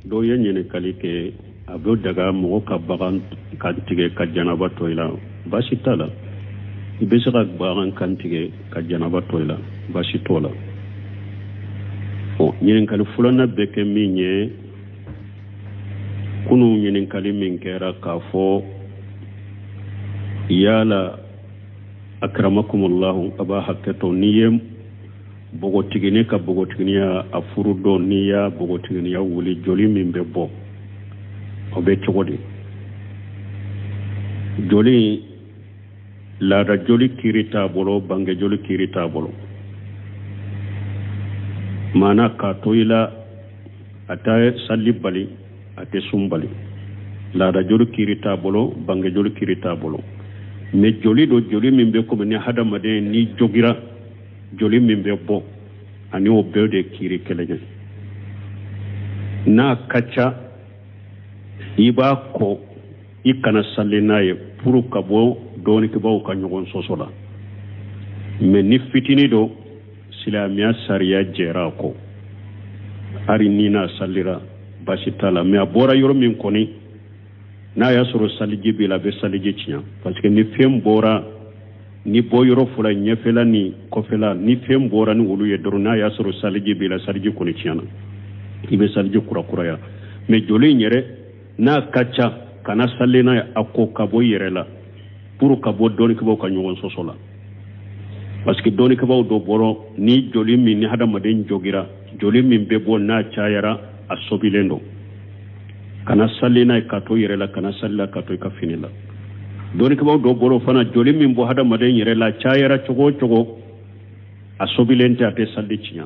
Dɔw ye ɲininkali kɛ, a bɛ daga mɔgɔ ka bagan kan tigɛ ka janaba to i la? Baasi t'a la, i bɛ se ka bagan kan tigɛ ka janaba to i la, baasi t'o la. Bon, ɲininkali filanan bɛ kɛ min ye, kunun ɲininkali min kɛra k'a fɔ yala, akramakumullahu, a b'a hakɛ to, n'i ye bogotigini ka bogotiginiya a furu don, n'i y'a bogotiginiya wuli, joli min bɛ bɔ, o bɛ cogo di? Joli, laada joli kiri t'a bolo, bange joli kiri t'a bolo. Maana k'a to i la, a tɛ sali bali, a tɛ sun bali. Laada joli kiri t'a bolo, bange joli kiri t'a bolo. Mais joli don, joli min bɛ komi ni hadamaden n'i jogira, joli min bɛ bɔ, ani o bɛɛ de kiri kelen ye. N'a ka ca, i b'a ko, i kana sali n'a ye pour ka bɔ dɔɔnikɛbaaw ka ɲɔgɔn sɔsɔ la. Mais ni fitini don, silamɛya sariya jɛra a kɔ, hali ni n'a salira, baasi t'a la. Mais a bɔra yɔrɔ min kɔni, n'a y'a sɔrɔ saliji b'i la, a bɛ saliji tiɲɛ, parce que ni fɛn bɔra ni bɔ yɔrɔ fila, ɲɛfɛla ni kɔfɛla, ni fɛn bɔra ni olu ye dɔrɔn, n'a y'a sɔrɔ saliji b'i la, saliji kɔni tiɲɛna, i bɛ saliji kurakuraya. Mais joli in yɛrɛ, n'a ka ca, kana sali n'a ye, a ko ka bɔ i yɛrɛ la pour ka bɔ dɔɔnikɛbaaw ka ɲɔgɔn sɔsɔ la, parce que dɔɔnikɛbaaw dɔ bɔrɔ ni joli min, ni hadamaden jogira, joli min bɛ bɔ, n'a cayara, a sobilen don, kana sali n'a ye ka to i yɛrɛ la, kana sali la ka to i ka fini la. Dɔɔnikɛbaaw dɔ bɔrɔ fana, joli min bɔ hadamaden yɛrɛ la, cayara cogo o cogo, a sobilen tɛ, a tɛ sali tiɲɛ.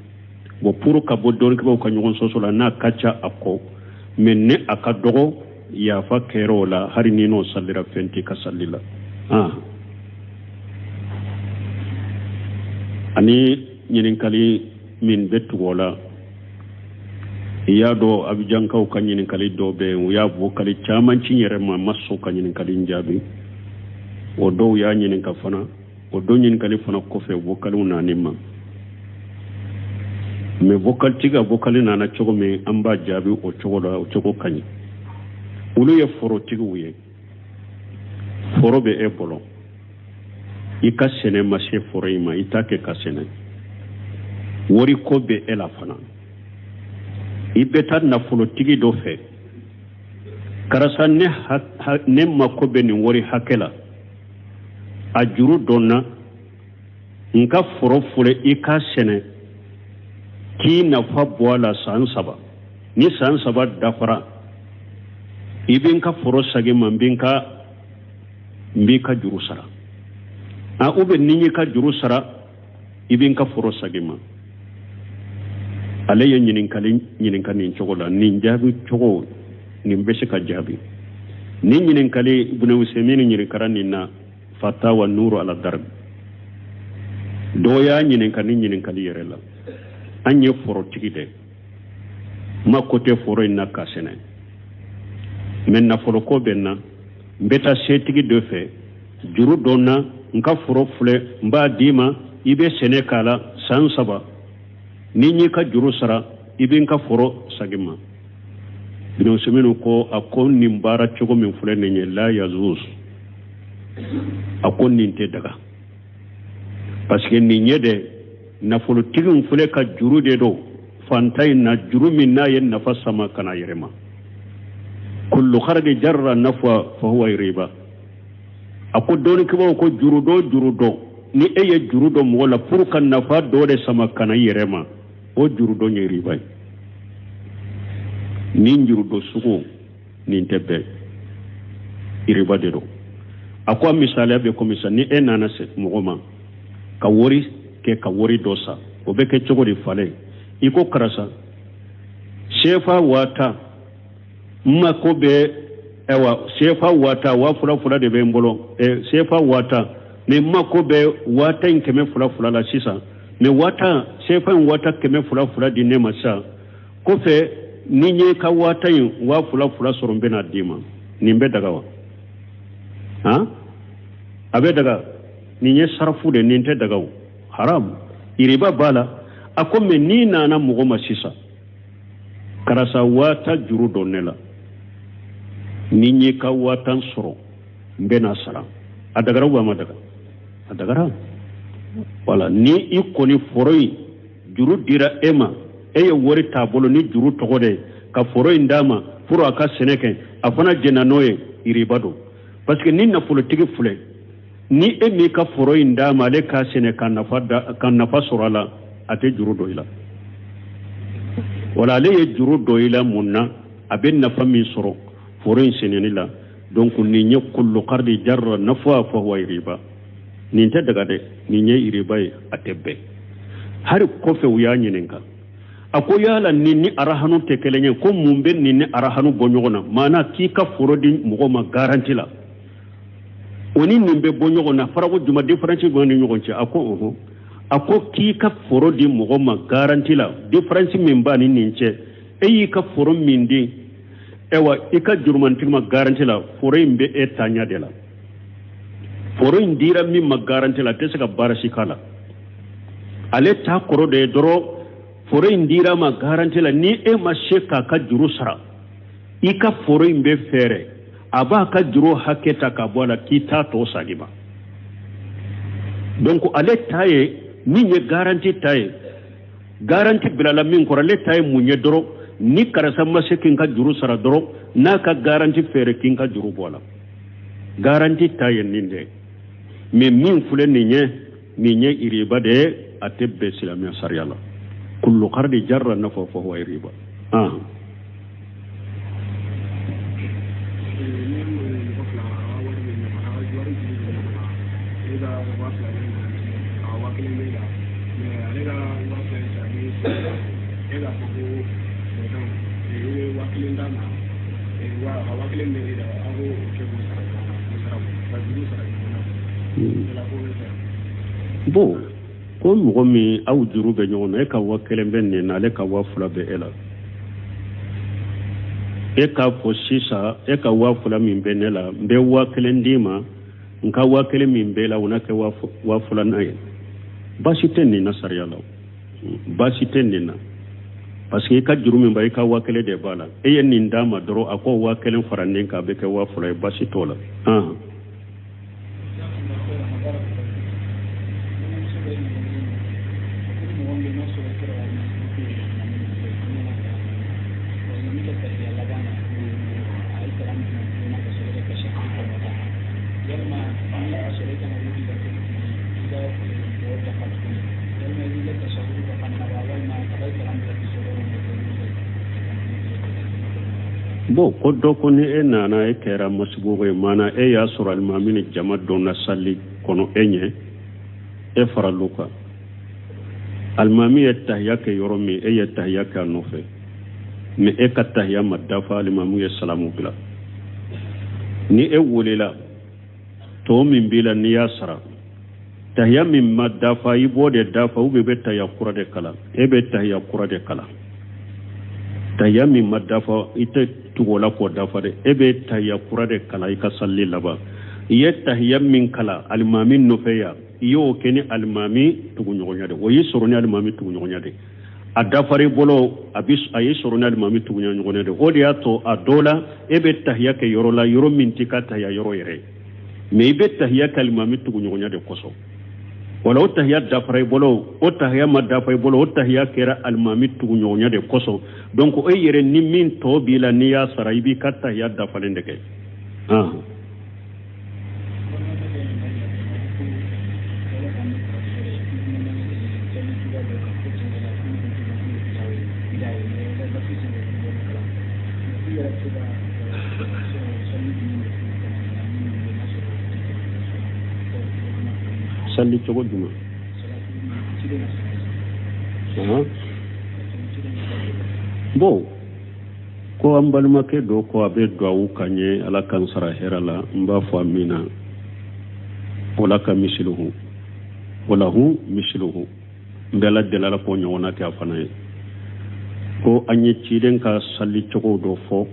Bon, pour ka bɔ dɔɔnikɛbaaw ka ɲɔgɔn sɔsɔ la, n'a ka ca, a kɔ. Mais ni a ka dɔgɔ, yafa kɛra o la, hali ni n'o salira, fɛn t'i ka sali la. Ah. Ani ɲininkali min bɛ tugu o la, i y'a dɔn, abijankaw ka ɲininkali dɔw bɛ yen, u y'a vocal caman ci n yɛrɛ ma, n ma sɔn ka ɲininkali in jaabi. O dɔw y'a ɲininka fana, o dɔ ɲininkali fana kɔfɛ, vocaliw nana n ma. Mais vocal tigi ka vocal nana cogo min, an b'a jaabi o cogo la, o cogo ka ɲi. Olu ye forotigiw ye, foro bɛ e bolo, i ka sɛnɛ ma se foro in ma, i t'a kɛ ka sɛnɛ, wariko bɛ e la fana, i bɛ taa nafolotigi dɔ fɛ: karisa, ne mako bɛ nin wari hakɛ la, a juru don n na, n ka foro filɛ, i k'a sɛnɛ k'i nafa bɔ a la san 3. Ni san 3 dafara, i bɛ n ka foro segin n ma, n b'i ka juru sara. A ou bien ni n y'i ka juru sara, i bɛ n ka foro segin n ma. Ale ye ɲininkali ɲininka nin cogo la. Nin jaabi cogo nin bɛ se ka jaabi. Nin ɲininkali, Ibn Usaymin ɲininkara nin na, Fatawa Nuru ala Darbi. Dɔw y'a ɲininka ni ɲininkali yɛrɛ la: an ye forotigi dɛ, mako tɛ foro in na ka sɛnɛ, mais nafoloko bɛ n na, n bɛ taa setigi dɔ fɛ, juru don n na, n ka foro filɛ, n b'a d'i ma, i bɛ sɛnɛ k'a la san 3, ni n y'i ka juru sara, i bɛ n ka foro segin n ma. Ibn Usaymin ko, a ko nin baara cogo min filɛ nin ye, la yazuz, a ko nin tɛ daga, parce que nin ye dɛ, nafolotigi filɛ ka juru de don fantan in na, juru min n'a ye nafa sama ka na yɛrɛ ma. Kullu qardi jarra nafa fahuwa riba. A ko dɔnnikɛbaaw ko juru dɔ, juru dɔ, ni e ye juru don mɔgɔ la pour ka nafa dɔ de sama ka na i yɛrɛ ma, o juru dɔ ye riba ye. Nin juru dɔ sugu nin tɛ bɛn, riba de don. A ko a misaliya bɛ komi sisan ni e nana se mɔgɔ ma ka wari kɛ ka wari dɔ san, o bɛ kɛ cogo di? Falen i ko karisa, sefa 10,000, n mako bɛ, ayiwa, sefa 10,000, 2000 2000 de bɛ n bolo, sefa 10,000, mais n mako bɛ 10,000 in kɛmɛ fila fila la sisan, mais 10,000, sefa in 10,000 kɛmɛ fila fila di ne ma sisan, kɔfɛ ni n ye ka 10,000 in 2000 2000 sɔrɔ, n bɛna d'i ma. Nin bɛ daga wa? Han, a bɛ daga? Nin ye sarafu de, nin tɛ daga, o haram, iriba b'a la. A ko mais n'i nana mɔgɔ ma sisan Karisa 10 000 juru don ne la, ni n y'i ka 10 000 sɔrɔ, n bɛ n'a sara. A dagara ou a ma daga? A dagara. Wala ni i kɔni foro in juru dira e ma, e ye wari t'a bolo ni juru tɔgɔ de ye ka foro in d'a ma pour a ka sɛnɛ kɛ, a fana jɛnna n'o ye, iriba don. Parce que ni nafolotigi filɛ, ni e m'i ka foro in d'a ma, ale k'a sɛnɛ ka nafa da, ka nafa sɔrɔ a la, a tɛ juru don i la. Wala ale ye juru don i la mun na? A bɛ nafa min sɔrɔ foro in sɛnɛni la. Donc nin ye kullu qardi jarra nafa fa huwa riba. Nin tɛ daga dɛ, nin ye iriba ye, a tɛ bɛn. Hari kɔfɛ u y'a ɲininka, a ko yala nin ni arahanu tɛ kelen ye? Ko mun bɛ nin ni arahanu bɔ ɲɔgɔn na? Maana k'i ka foro di mɔgɔ ma garanti la, o ni nin bɛ bɔ ɲɔgɔn na farako juma, différence b'an ni ɲɔgɔn cɛ? A ko ɔhɔn. A ko k'i ka foro di mɔgɔ ma garanti la, différence min b'a ni nin cɛ, e y'i ka foro min di, ayiwa, i ka jurumantigi ma garanti la, foro in bɛ e taɲa de la. Foro in dira min ma garanti la, a tɛ se ka baara si k'a la, ale ta kɔrɔ de ye dɔrɔn foro in dira ma garanti la. Ni e ma se k'a ka juru sara, i ka foro in bɛ fɛɛrɛ, a b'a ka juru hakɛ ta ka bɔ a la k'i t'a tɔ sagi ma. Donc ale ta ye min ye, garanti ta ye, garanti bilala min kɔrɔ, ale ta ye mun ye dɔrɔn? Ni karisa ma se k'i ka juru sara dɔrɔn, n'a ka garanti fɛɛrɛ, k'i ka juru bɔ a la. Garanti ta ye nin de ye. Mais min filɛ nin ye, nin ye iriba de ye, a tɛ bɛn silamɛya sariya la. Kullu qardi jarra nafa fa huwa riba. Ah, bon, ko mɔgɔ min aw juru bɛ ɲɔgɔn na, e ka 1000 bɛ nin na, ale ka 2000 bɛ e la, e k'a fɔ sisan e ka 2000 min bɛ ne la, n bɛ 1000 d'i ma, n ka 1000 min b'e la, o na kɛ 2000 n'a ye. Baasi tɛ nin na sariya la, baasi tɛ nin na, parce que i ka juru min b'a, i ka 1000 de b'a la, e ye nin d'a ma dɔrɔn, a ko 1000 fara nin kan, a bɛ kɛ 2000 ye, baasi t'o la. Bon, ko dɔ ko ni e nana, e kɛra masibugu ye, maana e y'a sɔrɔ alimami ni jama donna sali kɔnɔ e ɲɛ, e faral'u kan, alimami ye tahiya kɛ yɔrɔ min, e ye tahiya kɛ a nɔfɛ, mais e ka tahiya ma dafa, alimami ye salamu bila. Ni e welela, tɔ min b'i la, n'i y'a sara, tahiya min ma dafa, i b'o de dafa, ou bien i bɛ tahiya kura de kalan? E bɛ tahiya kura de kalan. Tahiya min ma dafa, i tɛ tugu o la k'o dafa dɛ, e bɛ tahiya kura de kalan i ka sali laban. I ye tahiya min kalan alimami nɔfɛ yan, i y'o kɛ ni alimami tuguɲɔgɔnya de, o y'i sɔrɔ ni alimami tuguɲɔgɔnya de, a dafara i bolo, a bi a y'i sɔrɔ ni alimami tuguɲɔgɔnya de. O de y'a to a dɔ la, e bɛ tahiya kɛ yɔrɔ la, yɔrɔ min t'i ka tahiya yɔrɔ yɛrɛ ye, mais i bɛ tahiya kɛ alimami tuguɲɔgɔnya de kosɔn. Wala o tahiya dafara i bolo, o tahiya ma dafa i bolo, o tahiya kɛra alimami tuguɲɔgɔnya de kosɔn. Donc e yɛrɛ, ni min tɔ b'i la, n'i y'a sara, i b'i ka tahiya dafalen de kɛ. Sali cogo jumɛn? Bon, ko an balimakɛ dɔ ko a bɛ duwawu k'an ye, Ala k'an sara hɛrɛ la. N b'a fɔ amina, walaka misiluhu walahu misiluhu. N bɛ Ala deli, Ala k'o ɲɔgɔnna kɛ a fana ye. Ko an ye ciden ka sali cogo dɔ fɔ,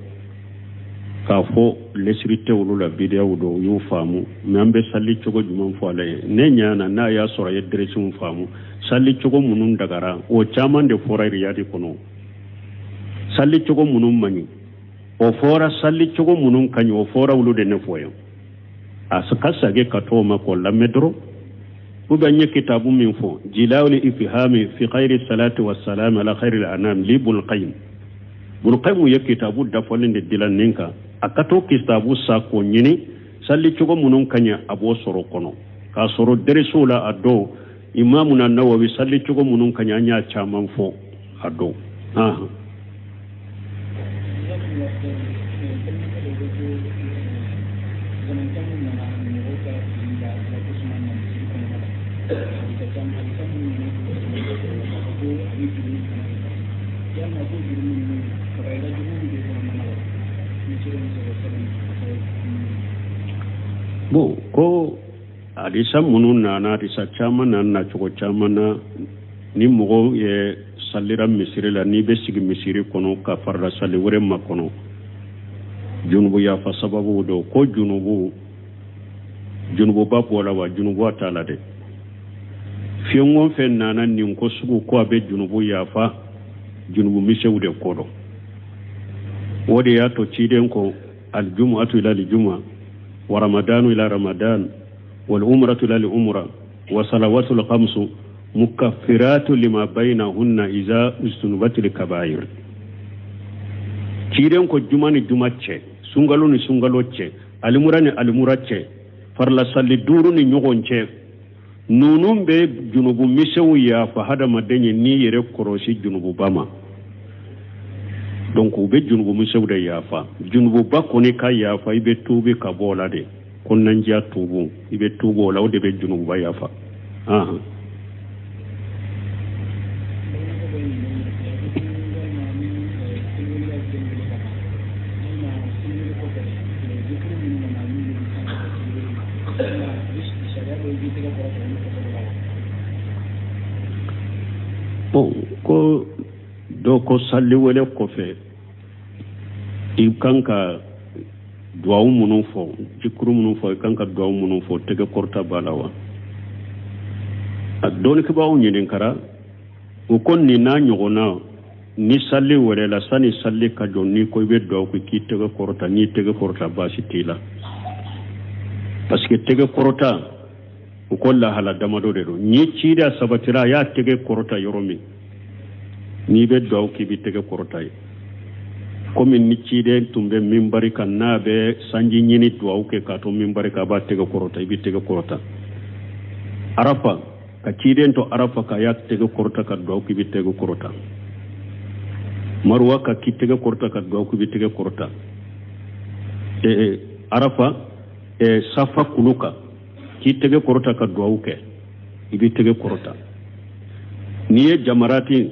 k'a fɔ lesiri tɛ olu la, bidiyaw don, u y'u faamu. Mais an bɛ sali cogo jumɛn fɔ ale ye? Ne ɲana n'a y'a sɔrɔ a ye deresiw faamu, sali cogo minnu dagara, o caman de fɔra Riyadi kɔnɔ. Sali cogo minnu man ɲi, o fɔra. Sali cogo minnu ka ɲi, o fɔra. Olu de ne fɔ yan. A ka sage ka t'o ma k'o lamɛn dɔrɔn. Ou bien n ye kitabu min fɔ, Jilawul Ifhami fi khayri salati wa salam ala khayri anam li Ibn Qayyim. Ibn Qayyim ye kitabu dafalen de dilan nin kan. A ka to kitabu sa k'o ɲini, sali cogo minnu ka ɲi, a b'o sɔrɔ kɔnɔ k'a sɔrɔ derisiw la. A dɔw Imamuna Nawawi, sali cogo minnu ka ɲi, an y'a caman fɔ a dɔw. Ahan. Bon, ko hadisa minnu nana, hadisa caman nana cogo caman na. Ni mɔgɔw ye salira misiri la, n'i bɛ sigi misiri kɔnɔ ka farila sali wɛrɛ makɔnɔ, junubu yafa sababu don. Ko junubu, junububa b'o la wa? Junububa t'a la dɛ. Fɛn o fɛn nana nin ko sugu ko a bɛ junubu yafa, junubu misɛnw de ko dɔn. O de y'a to ciden ko: aljumuatu ila aljuma wa ramadanu ila ramadan wal umratu ila al umra wa salawatul khamsu mukaffiratu lima bainahunna iza ujtunibatil kabair. Ciden ko juma ni juma cɛ, sunkalo ni sunkalo cɛ, alimura ni alimura cɛ, farila sali duuru ni ɲɔgɔn cɛ, ninnu bɛ junubu misɛnw yafa hadamaden ye n'i yɛrɛ kɔrɔsi junububa ma. Donc u bɛ junubu misɛnw de yafa. Junububa kɔni ka yafa, i bɛ tuubi ka bɔ o la de. Kɔnɔnandiya tuubu, i bɛ tuubu o la, o de bɛ junububa yafa. Ahan. Bon, ko dɔw ko sali wele kɔfɛ, i kan ka duwawu minnu fɔ, jikuru minnu fɔ, i kan ka duwawu minnu fɔ, tɛgɛ kɔrɔta b'a la wa? A dɔnnikɛbaaw ɲininkara, u ko nin n'a ɲɔgɔnna, ni sali wɛrɛ sani sali ka jɔ, n'i ko i bɛ duwawu kɛ k'i tɛgɛ kɔrɔta, n'i tɛgɛ kɔrɔta, baasi t'i la, parce que tɛgɛ kɔrɔta, u ko lahala damadɔ de don. Ni cida sabatira a y'a tɛgɛ kɔrɔta yɔrɔ min, n'i bɛ duwawu k'i bɛ tɛgɛ kɔrɔta ye, komi ni ciden tun bɛ minbari kan, n'a bɛ sanji ɲini duwawu kɛ k'a to minbari kan, a b'a tɛgɛ kɔrɔta, i bɛ tɛgɛ kɔrɔta. Arafa ka ciden to arafa ka y'a tɛgɛ kɔrɔta ka duwawu k'i bɛ tɛgɛ kɔrɔta. Maruwa ka k'i tɛgɛ kɔrɔta ka duwawu k'i bɛ tɛgɛ kɔrɔta. Arafa, safa kulu kan k'i tɛgɛ kɔrɔta ka duwawu kɛ, i bɛ tɛgɛ kɔrɔta. N'i ye jamarati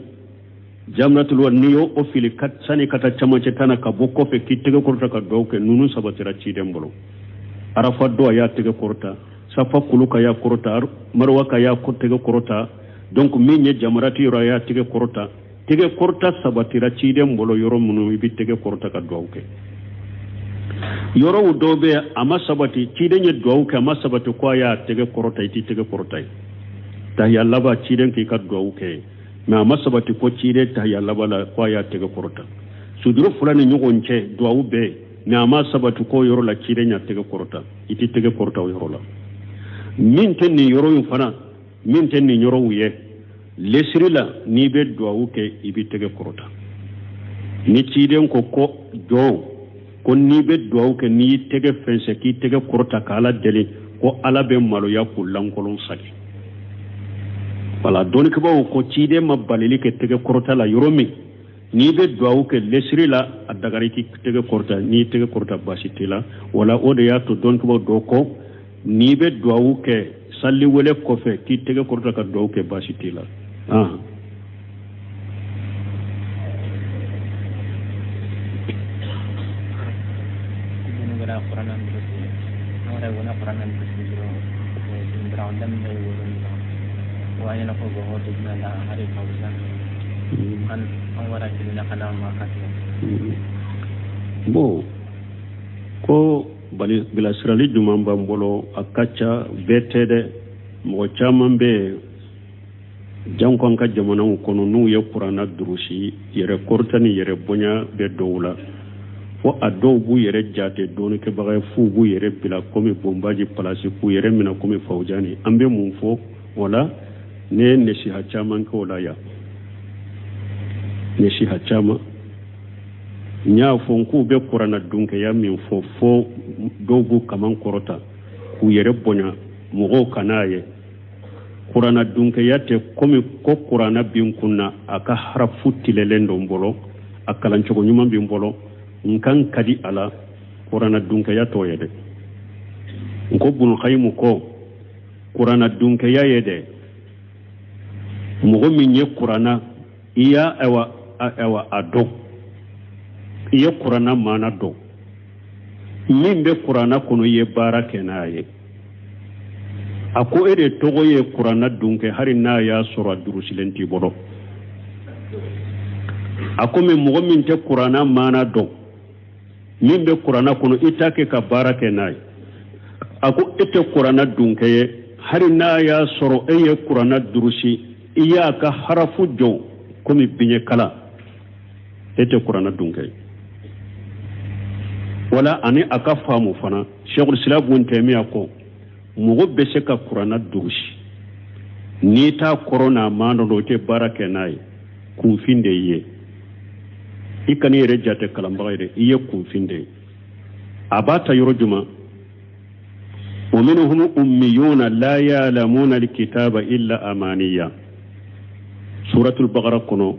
jamratul, n'i y'o o fili sani ka taa camancɛ tan na ka bɔ kɔfɛ, k'i tɛgɛ kɔrɔta ka duwawu kɛ, ninnu sabatira ciden bolo. Arafa dɔ a y'a tɛgɛ kɔrɔta, safa kulu ka y'a kɔrɔta, maruwa ka y'a tɛgɛ kɔrɔta. Donc min ye jamarati yɔrɔ, a y'a tɛgɛ kɔrɔta. Tɛgɛ kɔrɔta sabatira ciden bolo yɔrɔ minnu, i bɛ tɛgɛ kɔrɔta ka duwawu kɛ. Yɔrɔw dɔw bɛ a ma sabati ciden ye duwawu kɛ, a ma sabati ko a y'a tɛgɛ kɔrɔta, i t'i tɛgɛ kɔrɔta ye. Tahiya laban, ciden k'i ka duwawu kɛ, mais a ma sabati ko ciden tahiya laban la ko a y'a tɛgɛ kɔrɔta. Sujuru fila ni ɲɔgɔn cɛ, duwawu bɛɛ, mais a ma sabati ko yɔrɔ la ciden y'a tɛgɛ kɔrɔta, i t'i tɛgɛ kɔrɔta o yɔrɔ la. Min tɛ nin yɔrɔ in fana, min tɛ nin yɔrɔw ye, lesiri la, n'i bɛ duwawu kɛ, i bɛ tɛgɛ kɔrɔta. Ni ciden ko ko jɔn ko n'i bɛ duwawu kɛ, n'i y'i tɛgɛ fɛnsɛ k'i tɛgɛ kɔrɔta ka Ala deli, ko Ala bɛ maloya k'u lankolon sagi. Wala dɔnnikɛbaaw ko ciden ma balili kɛ tɛgɛ kɔrɔta la yɔrɔ min, n'i bɛ duwawu kɛ lesiri la, a dagara i k'i tɛgɛ kɔrɔta. N'i tɛgɛ kɔrɔta, baasi t'i la. Wala o de y'a to dɔnnikɛbaaw dɔw ko n'i bɛ duwawu kɛ sali wele kɔfɛ, k'i tɛgɛ kɔrɔta ka duwawu kɛ, baasi t'i la. Ah. Bon, ko bali bilasirali jumɛn b'an bolo? A ka ca, bɛɛ tɛ dɛ. Mɔgɔ caman bɛ yen. Janko an ka jamanaw kɔnɔ, n'u ye kuranna durusi, yɛrɛ kɔrɔta ni yɛrɛ bonya bɛ dɔw la, fo a dɔw b'u yɛrɛ jate dɔnnikɛbaga ye, f'u b'u yɛrɛ bila komi bonbaji palasi, k'u yɛrɛ minɛ komi fawujani. An bɛ mun fɔ o la? Ne ye nasiha caman kɛ o la yan, nasiha caman. N y'a fɔ n k'u bɛ kuranna dunkɛya min fɔ, fo dɔw b'u kaman kɔrɔta k'u yɛrɛ bonya mɔgɔw kan'a ye. Kuranna dunkɛya tɛ komi ko kuranna bɛ n kun na, a ka harafu tilelen don n bolo, a kalancogo ɲuman bɛ n bolo, n kan ka di a la. Kuranna dunkɛya t'o ye dɛ. N ko Bunu Kayimu ko kuranna dunkɛya ye dɛ, mɔgɔ min ye kuranna i y'a ayiwa ayiwa a dɔn, i ye kuranna maana dɔn, min bɛ kuranna kɔnɔ i ye baara kɛ n'a ye. A ko e de tɔgɔ ye kuranna dunkɛ, hali n'a y'a sɔrɔ a durusilen t'i bolo. A ko mɛ mɔgɔ min tɛ kuranna maana dɔn, min bɛ kuranna kɔnɔ i t'a kɛ ka baara kɛ n'a ye, a ko e tɛ kuranna dunkɛ ye, hali n'a y'a sɔrɔ e ye kuranna durusi, i y'a ka harafu jɔ komi biɲɛkala, e tɛ kuranna dunkɛ ye. Wala ani a ka faamu fana, Sheikhul Islam Ibn Taymiya ko mɔgɔ bɛ se ka kuranna durusi, n'i t'a kɔrɔ n'a maana dɔn, i tɛ baara kɛ n'a ye, kunfin de ye. I kan'i yɛrɛ jate kalanbaga ye dɛ, i ye kunfin de ye. A b'a ta yɔrɔ jumɛn? Wa minhum ummiyuna la ya'lamuna alkitaba illa amaniya. Suratul Baqara kɔnɔ,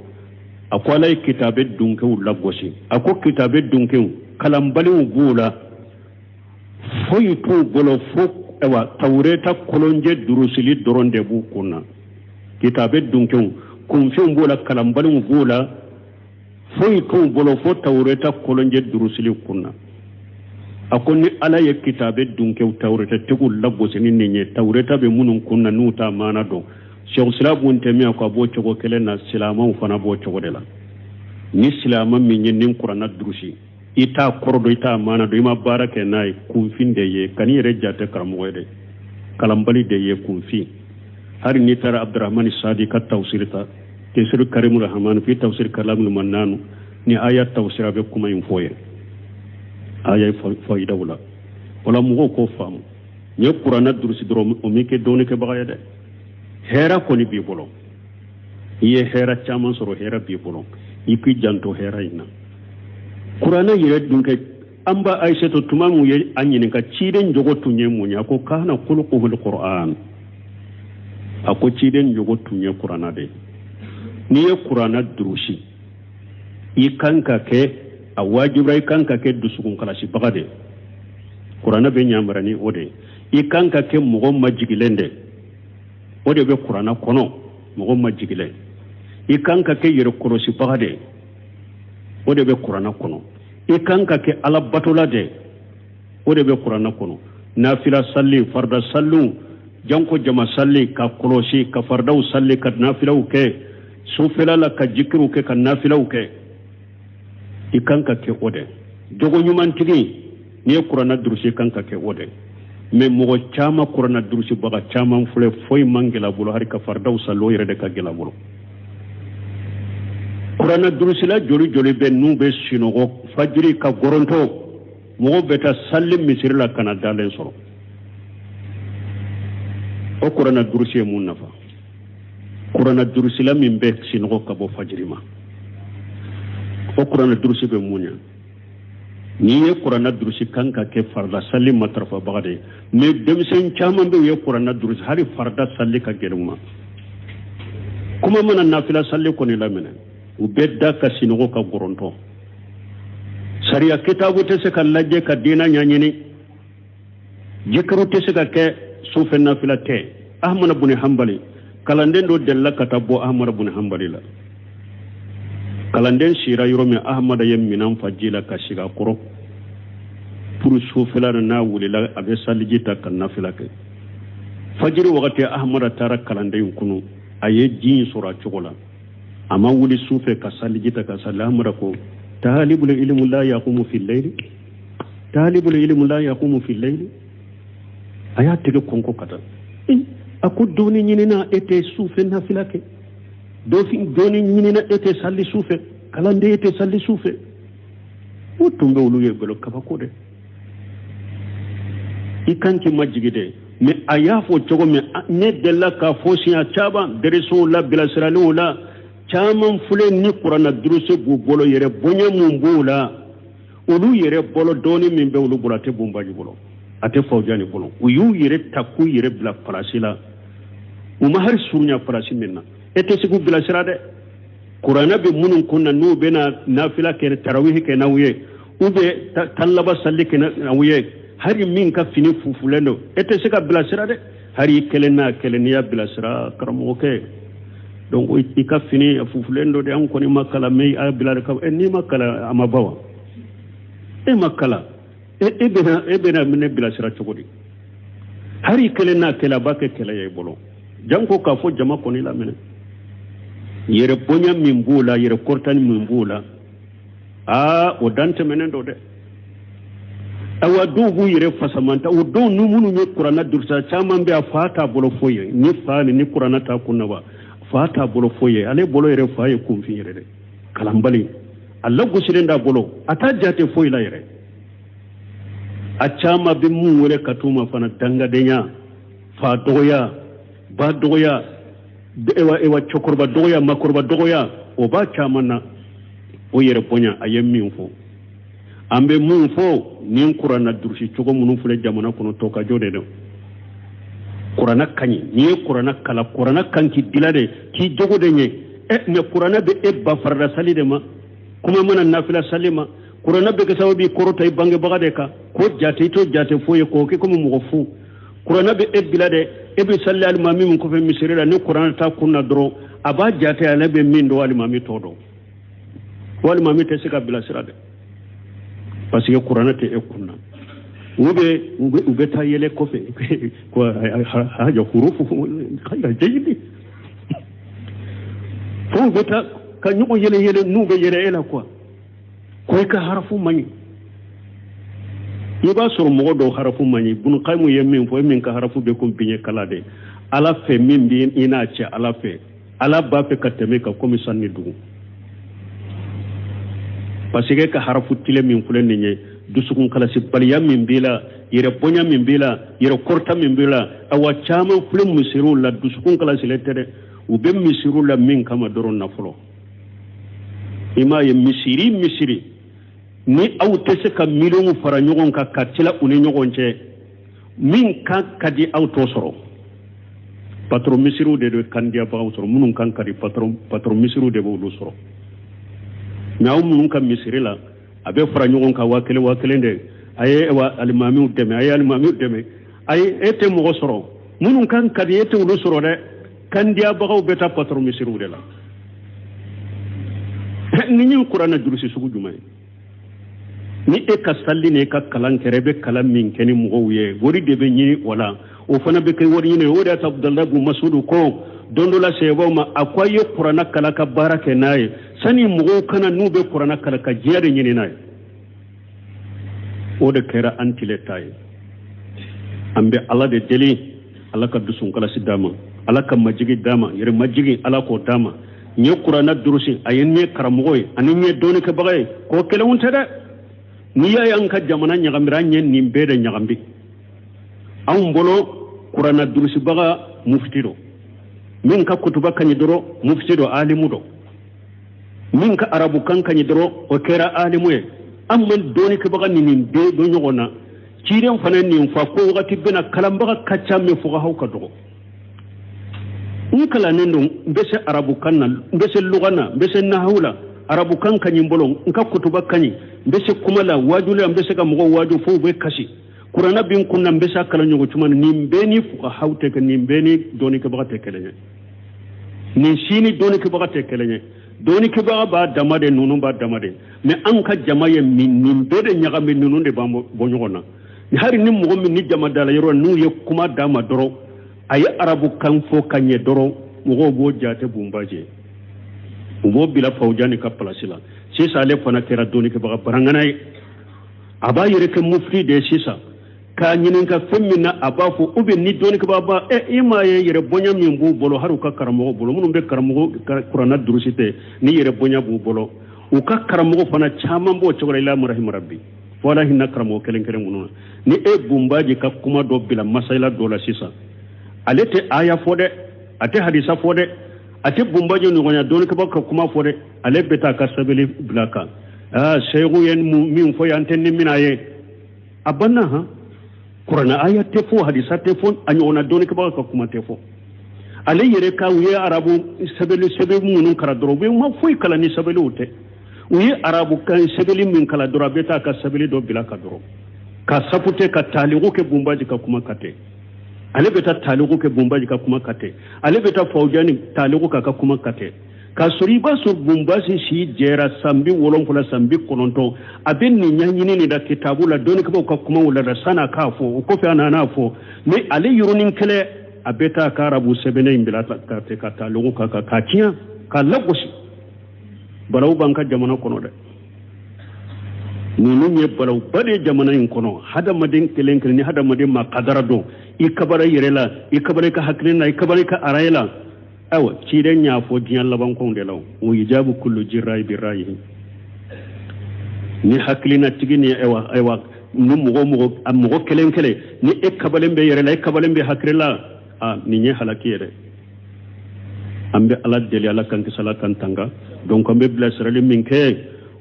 a ko Ala ye kitabe dunkew lagosi. A ko kitabe dunkew kalanbaliw b'u la, foyi t'u bolo fo ayiwa tawureta kolonjɛ durusili dɔrɔn de b'u kun na. Kitabe dunkew kunfinw b'u la, kalanbaliw b'u la, foyi t'u bolo fo tawureta kolonjɛ durusili kun na. A ko ni Ala ye kitabe dunkew tawuretatigiw lagosi ni nin ye, tawureta bɛ minnu kun na n'u t'a maana dɔn, Sheikhul Islam Ibn Taymiya ko a b'o cogo kelen na, silamɛw fana b'o cogo de la. Ni silamɛ min ye nin kuranna durusi, i t'a kɔrɔ dɔn, i t'a maana dɔn, i ma baara kɛ n'a ye, kunfin de ye. Kan'i yɛrɛ jate karamɔgɔ ye dɛ, kalanbali de ye, kunfin. Hali n'i taara Abdurahmani Sadi ka tafsiri ta, Tafsir Karimu Rahmani fi tafsir Kalamul Mannanu, ni aya tafsir, a bɛ kuma in fɔ ye aya fayidaw la. Wala mɔgɔw k'o faamu, n'i ye kuranna durusi dɔrɔn, o m'i kɛ dɔnnikɛbaga ye dɛ. Hɛrɛ kɔni b'i bolo, i ye hɛrɛ caman sɔrɔ, hɛrɛ b'i bolo, i k'i janto hɛrɛ in na. Kuranɛ yɛrɛ dun kɛ, an ba Ayisato, tuma min ye a ɲininka ciden jogo tun ye mun ye, a ko kana kulukuhul Qur'an. A ko ciden jogo tun ye kuranna de ye. N'i ye kuranna durusi, i kan ka kɛ, a wajibira i kan ka kɛ dusukun kalasibaga de ye. Kuranna bɛ ɲamara ni o de ye. I kan ka kɛ mɔgɔ majigilen de, o de bɛ kuranna kɔnɔ, mɔgɔ majigilen. I kan ka kɛ yɛrɛ kɔlɔsibaga de, o de bɛ kuranna kɔnɔ. I kan ka kɛ Ala batola de, o de bɛ kuranna kɔnɔ. Nafila salli, farida salliw, janko jama salli, ka kɔlɔsi ka faridaw salli, ka nafilaw kɛ sufɛla la, ka jikiriw kɛ, ka nafilaw kɛ, i kan ka kɛ o de jogo ɲumantigi. N'i ye kuranna durusi, i kan ka kɛ o de. Mɛ mɔgɔ caman, kuranna durusibaga caman filɛ, foyi man gɛlɛ bolo, hali ka faridaw salli, o yɛrɛ de ka gɛlɛ bolo. Kuranna durusila joli joli bɛ n'u bɛ sunɔgɔ fajiri ka gɔrɔntɔ, mɔgɔw bɛ taa sali misiri la ka na dalen sɔrɔ. O kuranna durusi ye mun nafa? Kuranna durusila min bɛ sunɔgɔ ka bɔ fajiri ma, o kuranna durusi bɛ mun ɲɛ? N'i ye kuranna durusi, kan ka kɛ farida sali matarafabaga de ye. Mɛ denmisɛn caman bɛ u ye kuranna durusi, hali farida sali ka gɛlɛn u ma. Kuma mana nafila sali kɔni laminɛ, u bɛ da ka sinɔgɔ ka gɔrɔntɔ. Sariya kitabu tɛ se ka lajɛ ka diina ɲɛɲini, jikiru tɛ se ka kɛ, sufɛ nafila tɛ. Ahmada buni Hanbali kalanden dɔ delila ka taa bɔ Ahmada buni Hanbali la. Kalanden sira yɔrɔ min, Ahmada ye minan fa ji la ka sigi a kɔrɔ pour sufɛla na, n'a wulila a bɛ saliji ta ka nafila kɛ. Fajiri wagati, Ahmada taara kalanden kunu, a ye ji in sɔrɔ a cogo la, a ma wuli su fɛ ka saliji ta ka sali. Ahmada ko talibul ilmu la yaqumu fi layli, talibul ilmu la yaqumu fi layli. A y'a tɛgɛ kɔnkɔ ka taa. A ko dɔɔni ɲinina e tɛ sufɛ nafila kɛ, dɔɔni ɲinina e tɛ sali sufɛ, kalanden e tɛ sali sufɛ. O tun bɛ olu ye bolo kabako dɛ. I kan k'i majigi dɛ. Mais a y'a fɔ cogo min, ne delila k'a fɔ siɲɛ caman deresow la, bilasiraliw la, caman filɛ ni kuranna durusi b'u bolo, yɛrɛ bonya mun b'u la olu yɛrɛ bolo, dɔɔni min bɛ olu bolo, a tɛ bonbaji bolo, a tɛ fawujani bolo. U y'u yɛrɛ ta k'u yɛrɛ bila palasi la, u ma hali surunya palasi min na. E tɛ se k'u bilasira dɛ. Kuranɛ bɛ minnu kun na, n'u bɛna nafila kɛ, tarawihi kɛ n'aw ye, u bɛ tan laban sali kɛ n'aw ye, hali min ka fini fufulen don, e tɛ se ka bilasira dɛ. Hali i kelen n'a kelen, n'i y'a bilasira, karamɔgɔkɛ, donc i ka fini fufulen don dɛ, an kɔni ma kalan, mais a bila ka n'i ma kalan, a ma ban wa? E ma kalan, e bɛna ne bilasira cogo di? Hali i kelen n'a kelen, a b'a kɛ kɛlɛ ye i bolo, janko k'a fɔ jama kɔni laminɛ. Yɛrɛ bonya min b'o la, yɛrɛ kɔrɔtani min b'o la, aa, o dan tɛmɛnen don dɛ. Awa, dɔw b'u yɛrɛ fasamanta. O dɔw ni minnu ye kuranna durusa, caman bɛ, a fa t'a bolo foyi ye. Ni fa ni kuranna t'a kun na wa, fa t'a bolo foyi ye. Ale bolo yɛrɛ, fa ye kunfin yɛrɛ dɛ, kalanbali, a lagosilen d'a bolo, a t'a jate foyi la yɛrɛ. A caman bɛ mun wele ka t'u ma fana, dangadenya, fa dɔgɔya, ba dɔgɔya, ewa ewa, cɛkɔrɔba dɔgɔya, makɔrɔba dɔgɔya, o b'a caman na. O yɛrɛ bonya, a ye min fɔ, an bɛ mun fɔ, nin kuranna durusi cogo minnu filɛ jamana kɔnɔ, tɔkajɔ de don. Kuranna ka ɲi, n'i ye kuranna kalan, kuranna kan k'i dila de, k'i jogo de ɲɛ. Ɛ, mais kuranna bɛ e ba farada sali de ma, kuma mana nafila sali ma. Kuranna bɛ kɛ sababu i kɔrɔta i bangebaga de kan, k'o jate, i t'o jate foyi ye, k'o kɛ komi mɔgɔ fu. Kuranna bɛ e bila dɛ, e bɛ sali alimami min kɔfɛ misiri la, ni kuranna t'a kun na dɔrɔn, a b'a jate ale bɛ min dɔn, alimami t'o dɔn. O alimami tɛ se ka bilasira dɛ, parce que kuranna tɛ e kun na. U bɛ taa yɛlɛ kɔfɛ ko haja hurufu xayra jayidi, fo u bɛ taa ka ɲɔgɔn yɛlɛ yɛlɛ, n'u bɛ yɛlɛ e la quoi, ko i ka harafu man ɲi. I b'a sɔrɔ mɔgɔ dɔw harafu man ɲi. Bunu Kayimu ye min fɔ, e min ka harafu bɛ ko biɲɛ kala de, Ala fɛ min bɛ i n'a cɛ, Ala fɛ, Ala b'a fɛ ka tɛmɛ ka komi san ni dugu, parce que ka harafu tile min filɛ nin ye, dusukun kalasibaliya min b'i la, yɛrɛ bonya min b'i la, yɛrɛ kɔrɔta min b'i la. Awa, caman filɛ misiriw la, dusukun kalasilen tɛ dɛ. U bɛ misiriw la min kama dɔrɔn, nafolo. I m'a ye, misiri misiri ni aw tɛ se ka miliyɔnw fara ɲɔgɔn kan ka tila u ni ɲɔgɔn cɛ, min kan ka di aw t'o sɔrɔ. Patron misiriw de bɛ kandiyabagaw sɔrɔ, minnu kan ka di patron, patron misiriw de b'olu sɔrɔ. Mais aw minnu ka misiri la, a bɛ fara ɲɔgɔn kan 1000 1000 de, a ye wa alimamiw dɛmɛ, a ye alimamiw dɛmɛ, ayi, e tɛ mɔgɔ sɔrɔ. Minnu kan ka di, e tɛ olu sɔrɔ dɛ. Kandiyabagaw bɛ taa patron misiriw de la. Ni ye kuranɛ durusi sugu jumɛn ye? Ni e ka sali ni e ka kalan kɛra, i bɛ kalan min kɛ ni mɔgɔw ye, wari de bɛ ɲini o la, o fana bɛ kɛ wari ɲini. O de y'a to Abudulayi bun Masudu ko don dɔ la sahabaw ma, a ko a ye kuranɛ kalan ka baara kɛ n'a ye, sani mɔgɔw kana n'u bɛ kuranɛ kalan ka diɲɛ de ɲini n'a ye. O de kɛra an tile ta ye. An bɛ Ala de deli, Ala ka dusunkalasi d'a ma, Ala ka majigi d'a ma, yɛrɛ majigi, Ala k'o d'a ma. N ye kuranɛ durusi, a ye n ye karamɔgɔ ye ani n ye dɔnnikɛbaga ye, k'o kelenw tɛ dɛ. N'i y'a ye an ka jamana ɲagamira, an ye nin bɛɛ de ɲagami. Anw bolo, kuranɛ durusibaga mufti don, min ka kutuba ka ɲi dɔrɔn mufti don, alimu don, min ka arabukan ka ɲi dɔrɔn o kɛra alimu ye. An ma dɔnnikɛbaga ni nin bɛɛ don ɲɔgɔn na. Ciden fana nin fɔ ko wagati bɛna, kalanbaga ka ca mais fuqahaw ka dɔgɔ. N kalannen don, n bɛ se arabukan na, n bɛ se luga na, n bɛ se nahawu la, arabukan ka ɲi n bolo, n ka kutuba ka ɲi, n bɛ se kuma la, waajuli la, n bɛ se ka mɔgɔw waaju fo u bɛ kasi, kuranɛ bɛ n kun na, n bɛ se a kalan ɲɔgɔn caman. Nin bɛɛ ni fuqahaw tɛ kɛ, nin bɛɛ ni dɔnnikɛbaga tɛ kelen ye, nin si ni dɔnnikɛbaga tɛ kelen ye. Dɔnnikɛbaga b'a dama de, ninnu b'a dama de. Mais an ka jama ye min, nin bɛɛ de ɲagami, ninnu de b'an bɔ ɲɔgɔn na. Hali ni mɔgɔ min ni jama dala yɔrɔ, n'u ye kuma d'a ma dɔrɔn, a ye arabukan fɔ ka ɲɛ dɔrɔn, mɔgɔw b'o jate bunbajɛ, u b'o bila Fawujani ka palasi la. Sisan ale fana kɛra dɔnnikɛbaga barangana ye, a b'a yɛrɛ kɛ mufti de ye sisan. K'a ɲininka fɛn min na, a b'a fɔ, ou bien ni dɔnnikɛbaa ba ɛ, i m'a ye yɛrɛ bonya min b'u bolo, hali u ka karamɔgɔ bolo, minnu bɛ karamɔgɔ kuranna durusi tɛ, ni yɛrɛ bonya b'u bolo, u ka karamɔgɔ fana caman b'o cogo la. Ila man rahima rabbi, fo Ala hinɛ karamɔgɔ kelen kelen minnu na. Ni e Bunbaji ka kuma dɔ bila masayila dɔ la sisan, ale tɛ aya fɔ dɛ, a tɛ hadisa fɔ dɛ, a tɛ Bunbaji ɲɔgɔnya dɔnnikɛbaa ka kuma fɔ dɛ, ale bɛ taa ka sɛbɛnni bila kan. Aa, seyiku ye min fɔ yan, an tɛ ni min ye, a banna. Han, kuranɛ aya tɛ fɔ, hadisa tɛ fɔ, a ɲɔgɔnna dɔnnikɛbaga ka kuma tɛ fɔ. Ale yɛrɛ ka, u ye arabu sɛbɛnni sɛbɛn minnu kalan dɔrɔn, u bɛ ma foyi kalan ni sɛbɛnniw tɛ. U ye arabu kan sɛbɛnni min kalan dɔrɔn, a bɛ taa ka sɛbɛnni dɔ bila ka dɔrɔn ka sapute ka taliku kɛ Bunbaji ka kuma ka tɛ. Ale bɛ taa taliku kɛ Bunbaji ka kuma ka tɛ, ale bɛ taa Fawujani taliku k'a ka kuma ka tɛ. K'a sɔrɔ i b'a sɔrɔ Bunbasi si jɛra san 70, san 90, a bɛ nin ɲɛɲini nin da kitabu la, dɔnnikɛbaaw ka kumaw la da san'a k'a fɔ. O kɔfɛ a nana fɔ, mais ale yɔrɔnin kelen, a bɛ taa ka arabu sɛbɛnnen in bila ka tɛ ka taliku ka kan k'a tiɲɛ k'a lagosi. Balawu b'an ka jamana kɔnɔ dɛ. Ninnu ye balawuba de ye jamana in kɔnɔ. Hadamaden kelen kelen, ni hadamaden ma kadara dɔn, i kabara i yɛrɛ la, i kabara i ka hakili la, i kabara i ka araye la. Ayiwa, ciden y'a fɔ diɲɛ labankow de la, o yujabu kullu ji rayi bi rayi. Ni hakilinatigi ni, ayiwa ayiwa, ni mɔgɔ mɔgɔ, a mɔgɔ kelen kelen, ni e kabalen bɛ yɛrɛ la, e kabalen bɛ hakili la, a nin ye halaki ye dɛ. An bɛ Ala deli, Ala k'an kisi, Ala k'an tanga. Donc an bɛ bilasirali min kɛ,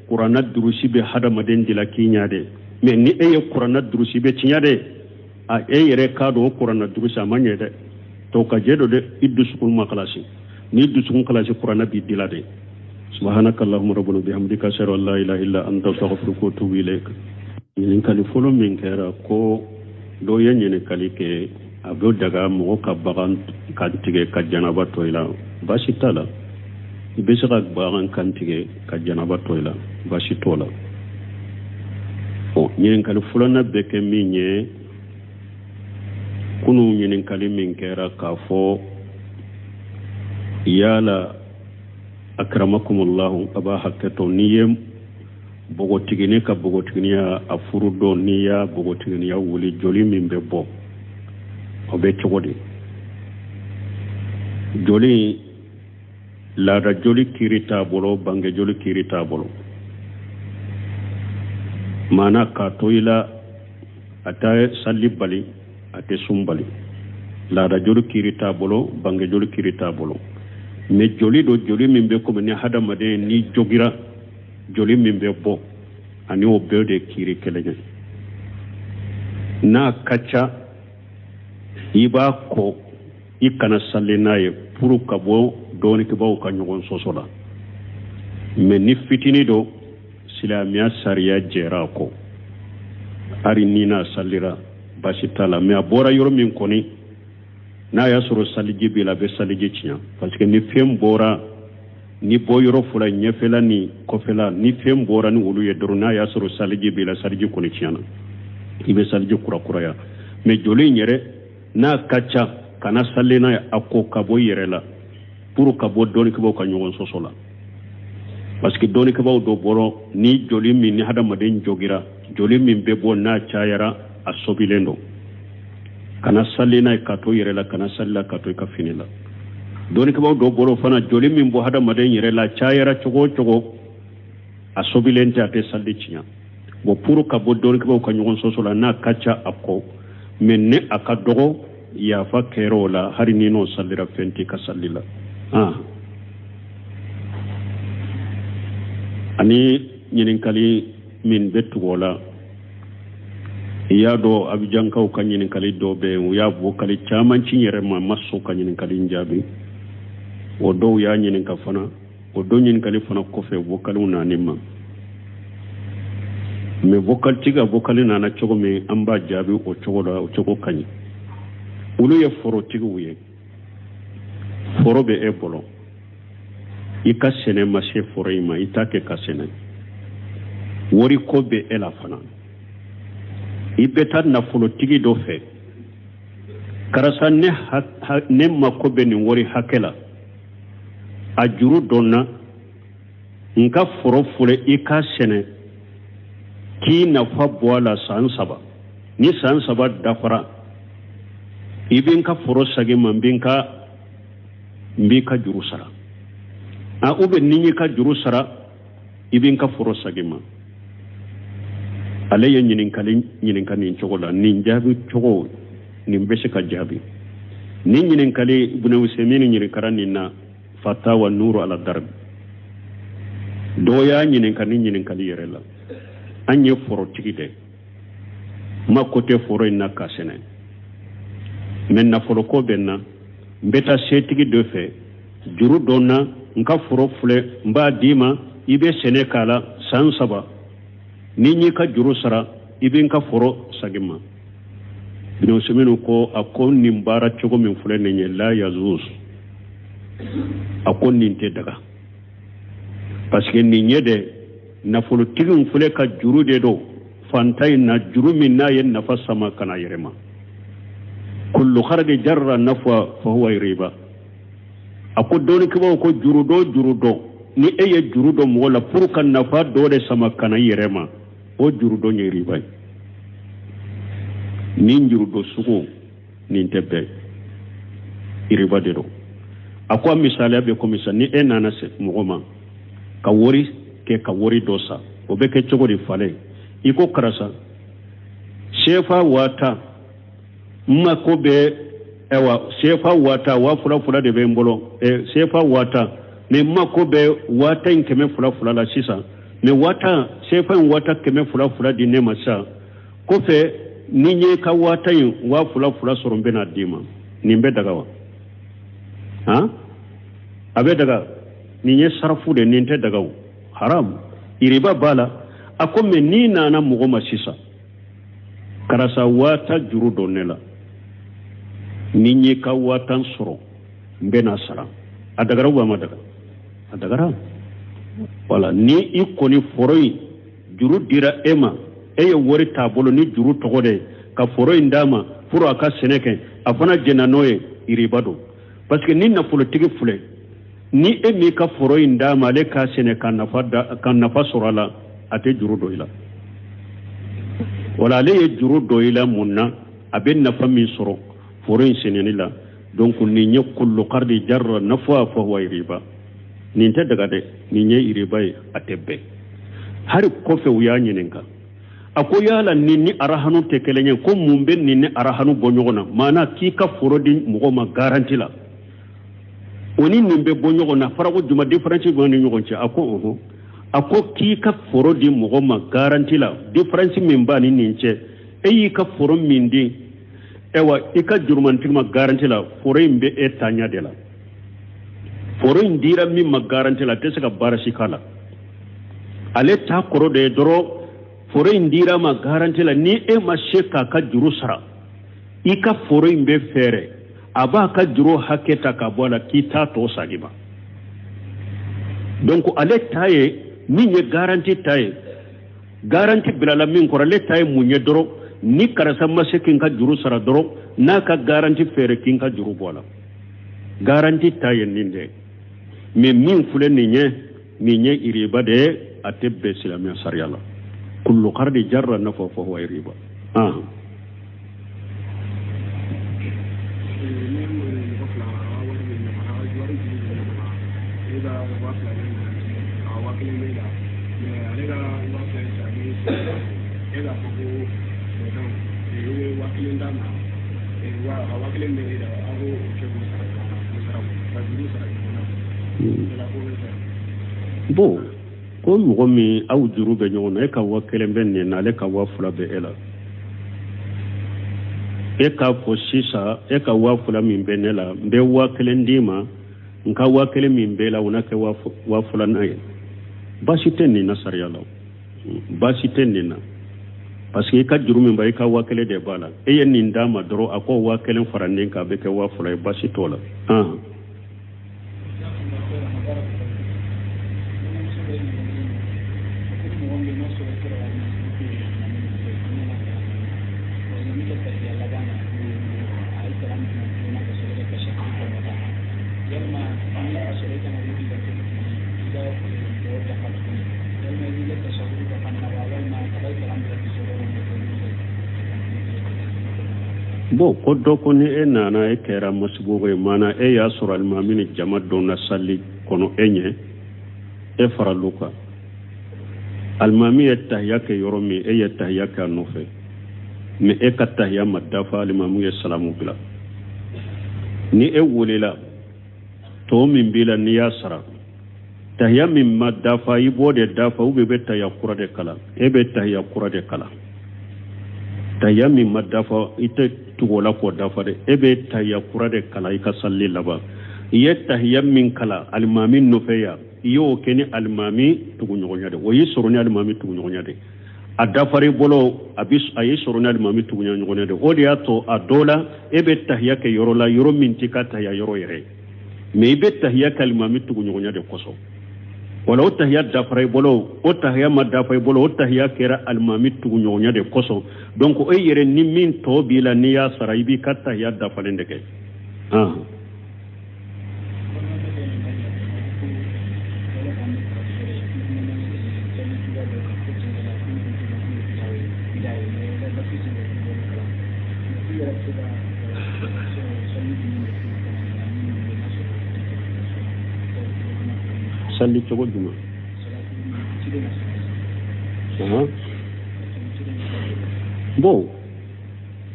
kuranna durusi bɛ hadamaden dila k'i ɲa dɛ. Mais ni e ye kuranna durusi bɛ tiɲɛ dɛ, a e yɛrɛ k'a dɔn o kuranna durusi a ma ɲɛ dɛ. To ka jɛ dɔ dɛ, i dusukun ma kalasi. N'i dusukun kalasi, kuranna b'i dila dɛ. Subhanaka allahumma rabbana bihamdika, ashhadu an la ilaha illa anta, astaghfiruka wa atubu ilayk. Ɲininkali fɔlɔ min kɛra, ko dɔ ye ɲininkali kɛ, a bɛ daga mɔgɔ ka bagan kan tigɛ ka janaba to i la? Baasi t'a la, i bɛ se ka bagan kan tigɛ ka janaba to i la, baasi t'o la. Bon, ɲininkali filanan bɛ kɛ min ye, kunu ɲininkali min kɛra k'a fɔ yala, akramakumullahu, a b'a hakɛto, n'i ye bogotigini ka bogotiginiya a furu don, n'i y'a bogotiginiya wuli, joli min bɛ bɔ, o bɛ cogo di? Joli, laada joli kiri t'a bolo, bange joli kiri t'a bolo. Maana k'a to i la, a tɛ sali bali, a tɛ sun bali. Laada joli kiri t'a bolo, bange joli kiri t'a bolo. Mais joli do, joli min bɛ komi ni hadamaden ni jogira, joli min bɛ bɔ, ani o bɛɛ de kiri kelen ye. N'a ka ca, i b'a ko, i kana sali n'a ye pour ka bɔ dɔɔnikɛbaaw ka ɲɔgɔn sɔsɔ la. Mais ni fitini do, silamɛya sariya jɛra a kɔ, hali ni n'a salira, baasi t'a la. Mais a bɔra yɔrɔ min kɔni, n'a y'a sɔrɔ saliji b'i la, a bɛ saliji tiɲɛ, parce que ni fɛn bɔra ni bɔ yɔrɔ fɔlɔ, ɲɛfɛla ni kɔfɛla, ni fɛn bɔra ni olu ye dɔrɔn, n'a y'a sɔrɔ saliji b'i la, saliji kɔni tiɲɛna, i bɛ saliji kurakuraya. Mais joli in yɛrɛ, n'a ka ca, kana sali n'a ye, a ko ka bɔ i yɛrɛ la pour ka bɔ dɔnnikɛbaaw ka ɲɔgɔn sɔsɔ la, parce que dɔnnikɛbaaw dɔ bɔrɔ ni joli min, ni hadamaden jogira, joli min bɛ bɔ n'a cayara, a sobilen don, kana sali n'a ye ka to yɛrɛ la, kana sali la ka to i ka fini la. Dɔnnikɛbaaw dɔ bɔrɔ fana, joli min bɔ hadamaden yɛrɛ la, cayara cogo o cogo, a sobilen tɛ, a tɛ sali tiɲɛ. Bon, pour ka bɔ dɔnnikɛbaaw ka ɲɔgɔn sɔsɔ la, n'a ka ca, a kɔ. Mais ni a ka dɔgɔ, yafa kɛra o la, hali ni n'o salira, fɛn t'i ka sali la. Ah. Ani ɲininkali min bɛ tugu o la, i y'a dɔn, Abijankaw ka ɲininkali dɔ bɛ yen, u y'a vokali caman ci n yɛrɛ ma, n ma sɔn ka ɲininkali in jaabi. O dɔw y'a ɲininka fana, o dɔ ɲininkali fana kɔfɛ, vokaliw nana ma. Mais vokali tigi ka vokali nana cogo min, an b'a jaabi o cogo la, o cogo ka ɲi. Olu ye forotigiw ye, foro bɛ e bolo, i ka sɛnɛ ma se foro in ma, i t'a kɛ ka sɛnɛ, wariko bɛ e la fana, i bɛ taa nafolotigi dɔ fɛ: karisa, ne mako bɛ nin wari hakɛ la, a juru don na, n ka foro filɛ, i k'a sɛnɛ k'i nafa bɔ a la san 3. Ni san 3 dafara, i bɛ n ka foro sagin ma, n b'i ka juru sara. A ou bien ni n y'i ka juru sara, i bɛ n ka foro sagin ma. Ale ye ɲininkali ɲininka nin cogo la, nin jaabi cogo nin bɛ se ka jaabi. Nin ɲininkali Ibn Usaymin ɲininkara nin na Fatawa Nuru ala Darbi. Dɔw y'a ɲininka ni ɲininkali yɛrɛ la, an ye forotigi dɛ, ma ko tɛ foro in na ka sɛnɛ, mais nafoloko bɛ n na, n bɛ taa setigi dɔ fɛ, juru dɔ na, n ka foro filɛ, n b'a d'i ma, i bɛ sɛnɛ k'a la san 3, ni n y'i ka juru sara, i bɛ n ka foro sagin ma. Ibn Usaymin ko a ko nin baara cogo min filɛ nin ye, la yazuz, a ko nin tɛ daga, parce que nin ye dɛ, nafolotigi in filɛ ka juru de don fantan in na, juru min n'a ye nafa sama ka na yɛrɛ ma. Kullu qardi jarra nafa fa huwa riba. A ko dɔnnikɛbaaw ko juru dɔ juru dɔ, ni e ye juru dɔ mɔgɔ la pour ka nafa dɔ de sama ka na i yɛrɛ ma, o juru dɔ ye riba ye. Nin juru dɔ sugu nin tɛ bɛn, riba de don. A ko a misaliya bɛ komi sisan ni e nana se mɔgɔ ma ka wari kɛ ka wari dɔ san, o bɛ kɛ cogo di falen? I ko karisa, sefa 10,000 n mako bɛ, ayiwa sefa 10,000, 2000 fila de bɛ n bolo, sefa 10,000, mais n mako bɛ 10,000 in 200 fila la sisan, mais 10,000 sefa in 10,000 200 fila di ne ma sisan, kɔfɛ ni n ye ka 10,000 in 2000 fila sɔrɔ, n bɛna d'i ma. Nin bɛ daga wa? Han, a bɛ daga? Nin ye sarafu de, nin tɛ daga o, haram, iriba b'a la. A ko mais n'i nana mɔgɔ ma sisan, karisa 10,000 juru don ne la, ni n y'i ka 10,000 sɔrɔ, n bɛna sara, a dagara ou a ma daga? A dagara. Wala ni i kɔni foro in juru dira e ma, e ye wari t'a bolo ni juru tɔgɔ de ye ka foro in d'a ma pour a ka sɛnɛ kɛ, a fana jɛnna n'o ye, iriba don. Parce que ni nafolotigi filɛ, ni e m'i ka foro in d'a ma, ale k'a sɛnɛ ka nafa sɔrɔ a la, a tɛ juru don i la. Wala ale ye juru don i la mun na? A bɛ nafa min sɔrɔ foro in sɛnɛni la. Donc nin ye kullu qardi jarra nafa fa huwa riba. Nin tɛ daga dɛ, nin ye riba ye, a tɛ bɛn. Hali kɔfɛ u y'a ɲininka, a ko yala nin ni arahanu tɛ kelen ye? Ko mun bɛ nin ni arahanu bɔ ɲɔgɔn na? Maana k'i ka foro di mɔgɔ ma garanti la, o ni nin bɛ bɔ ɲɔgɔn na, farako juma différence b'u ni ɲɔgɔn cɛ? A ko ɔhɔn, a ko k'i ka foro di mɔgɔ ma garanti la, différence min b'a ni nin cɛ, e y'i ka foro min di, ayiwa i ka jurumantigi ma garanti la, foro in bɛ e ta ɲɛ de la. Foro in dira min ma garanti la, a tɛ se ka baara si k'a la, ale ta kɔrɔ de ye dɔrɔn foro in dira ma garanti la, ni e ma se k'a ka juru sara, i ka foro in bɛ fɛɛrɛ, a b'a ka juru hakɛ ta ka bɔ a la k'i t'a tɔ sagin ma. Donc ale ta ye min ye garanti ta ye, garanti bilala min kɔrɔ, ale ta ye mun ye dɔrɔn, ni karisa ma se k'i ka juru sara dɔrɔn, n'a ka garanti fɛɛrɛ k'i ka juru bɔ a la, garanti ta ye nin de. Mais min filɛ nin ye, nin ye iriba de ye, a tɛ bɛn silamɛya sariya la. Kullu qardi jarra nafa fa huwa riba. Bon, ko mɔgɔ min aw juru bɛ ɲɔgɔn na, e ka 1000 bɛ nin na, ale ka 2000 bɛ e la, e k'a fɔ sisan e ka 2000 min bɛ ne la, n bɛ 1000 d'i ma, n ka 1000 min b'e la, o na kɛ 2000 n'a ye. Baasi tɛ nin na sariya la, baasi tɛ nin na, parce que i ka juru min b'a, i ka 1000 de b'a la, e ye nin d'a ma dɔrɔn, a ko 1000 fara nin kan, a bɛ kɛ 2000 ye, baasi t'o la. Bon, ko dɔ ko ni e nana, e kɛra masibugu ye, maana e y'a sɔrɔ alimami ni jama donna sali kɔnɔ e ɲɛ, e faral'u kan, alimami ye tahiya kɛ yɔrɔ min, e ye tahiya kɛ a nɔfɛ, mais e ka tahiya ma dafa, alimami ye salamu bila. Ni e welela, tɔ min b'i la, n'i y'a sara, tahiya min ma dafa, i b'o de dafa, ou bien i bɛ tahiya kura de kalan? E bɛ tahiya kura de kalan. Tahiya min ma dafa, i tɛ tugu o la k'o dafa dɛ, e bɛ tahiya kura de kalan i ka sali laban. I ye tahiya min kalan alimami nɔfɛ yan, i y'o kɛ ni alimami tuguɲɔgɔnya de, o y'i sɔrɔ ni alimami tuguɲɔgɔnya de. A dafara i bolo, a bɛ a y'i sɔrɔ ni alimami tuguɲɔgɔnya de. O de y'a to a dɔw la, e bɛ tahiya kɛ yɔrɔ la, yɔrɔ min t'i ka tahiya yɔrɔ yɛrɛ ye, mais i bɛ tahiya kɛ alimami tuguɲɔgɔnya de kosɔn. Wala o tahiya dafara i bolo, o tahiya ma dafa i bolo, o tahiya kɛra alimami tuguɲɔgɔnya de kosɔn. Donc e yɛrɛ, ni min tɔ b'i la, n'i y'a sara, i b'i ka tahiya dafalen de kɛ. Sali cogo jumɛn? Bon,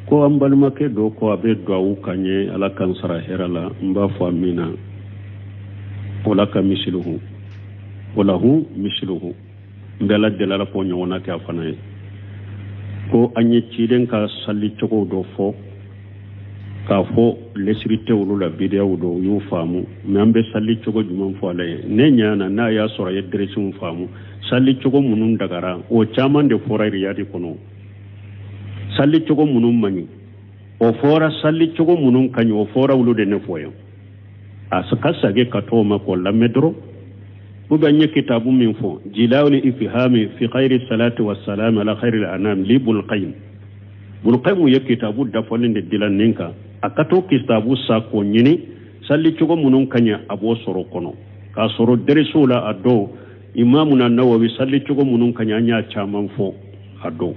ko an balimakɛ dɔ ko a bɛ duwawu k'an ye, Ala k'an sara hɛrɛ la. N b'a fɔ amina, walaka misiluhu walahu misiluhu. N bɛ Ala deli, Ala k'o ɲɔgɔnna kɛ a fana ye. Ko an ye ciden ka sali cogo dɔ fɔ k'a fɔ lesiri tɛ olu la, bidiyaw don, u y'u faamu. Mais an bɛ sali cogo jumɛn fɔ ale ye? Ne ɲɛ na, n'a y'a sɔrɔ a ye deresiw faamu, sali cogo minnu dagara, o caman de fɔra Riyadi kɔnɔ. Sali cogo minnu man ɲi, o fɔra. Sali cogo minnu ka ɲi, o fɔra. Olu de ne fɔ yan. A ka sage ka t'o ma k'o lamɛn dɔrɔn. Ou bien n ye kitabu min fɔ, Jilawul Ifhami fi khayri salati wa salam ala khayri anam li Ibnul Qayyim. Ibnul Qayyim ye kitabu dafalen de dilan nin kan. A ka t'o kitabu sa k'o ɲini, sali cogo minnu ka ɲi, a b'o sɔrɔ kɔnɔ. K'a sɔrɔ deresiw la, a dɔw Imamuna Nawawi, sali cogo minnu ka ɲi, an y'a caman fɔ a dɔw.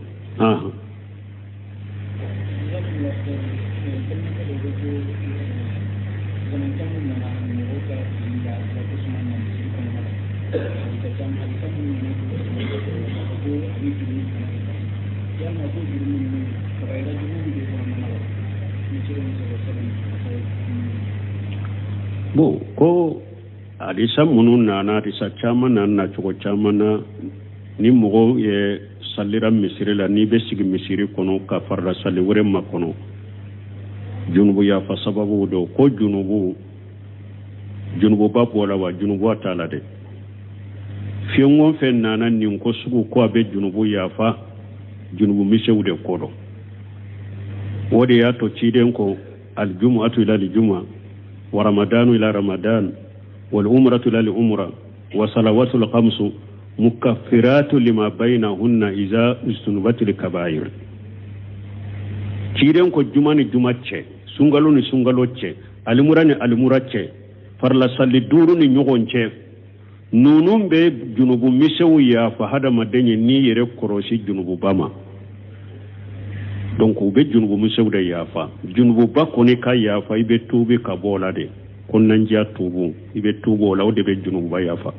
Bon, ko hadisa minnu nana, hadisa caman nana cogo caman na. Ni mɔgɔw ye salira misiri la, n'i bɛ sigi misiri kɔnɔ ka farila sali wɛrɛ makɔnɔ, junubu yafa sababu don. Ko junubu, junububa b'o la wa? Junububa t'a la dɛ. Fɛn o fɛn nana nin ko sugu ko a bɛ junubu yafa, junubu misɛnw de ko dɔn. O de y'a to ciden ko aljumuatu ila aljuma wa ramadanu ila ramadan wal umratu ila al umra wa salawatul khamsu mukaffiratu lima bainahunna iza ujtunibatil kabair. Ciden ko juma ni juma cɛ, sunkalo ni sunkalo cɛ, alimura ni alimura cɛ, farila sali duuru ni ɲɔgɔn cɛ, ninnu bɛ junubu misɛnw yafa hadamaden ye n'i yɛrɛ kɔrɔsi junububa ma. Donc u bɛ junubu misɛnw de yafa. Junububa kɔni ka yafa, i bɛ tuubi ka bɔ o la de. Kɔnɔnandiya tuubu, i bɛ tuubu o la, o de bɛ junububa yafa.